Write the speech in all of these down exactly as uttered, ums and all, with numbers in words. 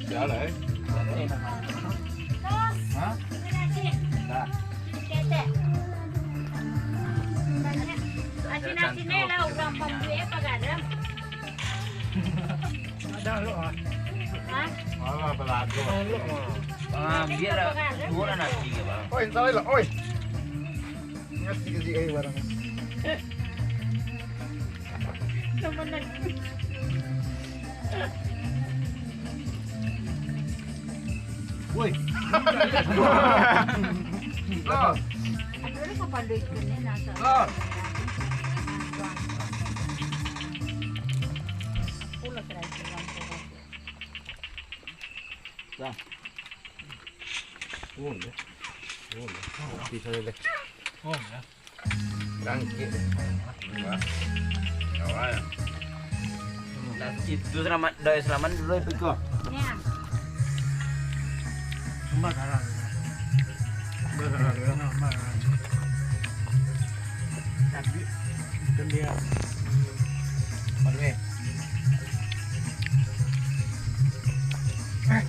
Sialah, eh. Hah? Dah. Asin-asin lah urang pambuek apa garam? Ada lo, ah. Hah? Alah, belago. Ah, biar lah. Kurang nasi ke, Bang? Oi, salah lah, oi. Nasi ke sih, eh, barang. Woi. Lor. Lor. Dah. Oh, ya. Oh, ya. Kopi saya deh. Oh, ya. Bangkit. Wah. Kawan. Nah, itu selamat, doa selamat dulu itu kok. Ya. Sambal garam. Sambal garam. Sambal garam. Tapi, itu dia. Malu, eh. Eh.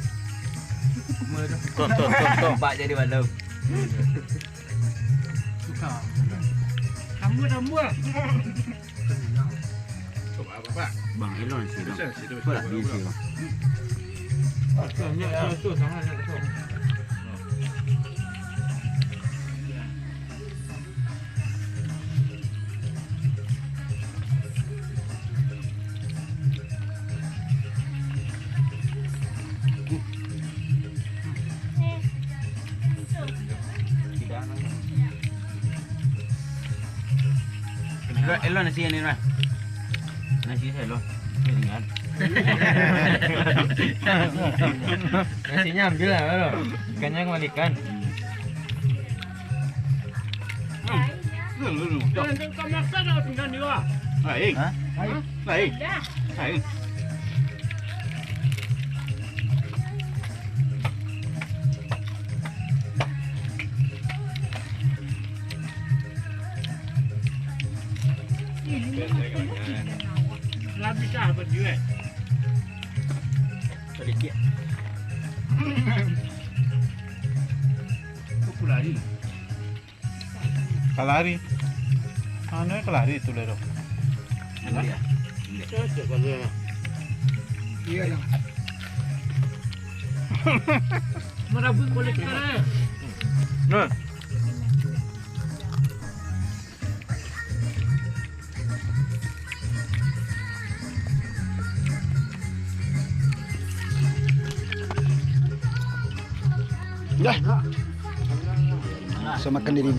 Tuh, tuh, tuh, tuh. Pak jadi malu. Suka. Tambah, tambah. Coba apa, Pak? Bang, elok sih, Bang. Bisa, situ, Berat situ, dia sih, Bang. Bang. Banyak, banyak, banyak. Elok, elok nasi ni lah. Nasi saya elok. Saya tinggal. Nasinya ambil lah, bro. Ikannya kembalikan. Hmm. Lain. Hah? Lain. Lain. Lah bisa apa dia, eh? Sedikit. Aku lari. Kalari. Anu kalari tu lah tu. India. India. Cocok kalau ya. Iya, yang merabut politik. Nah. Dah. Bisa makan diri.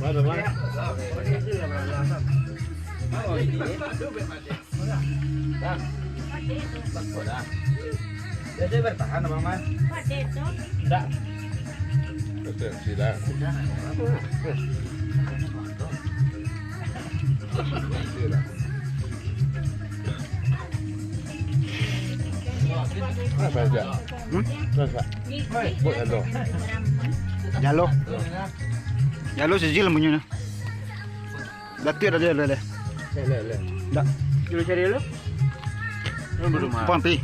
Mana, mana? Bang, takut dah. Biasa bertahan, Abang Man? Ndak. Betul, sila. Sila. Apa aja? Hmm? Apa? Buat apa? Jalo. Jalo sijil munyo. Datuak dah, dah, dah. Leh, leh, leh. Dah. Dulu cari dulu. Ini belum, ah. Pompi.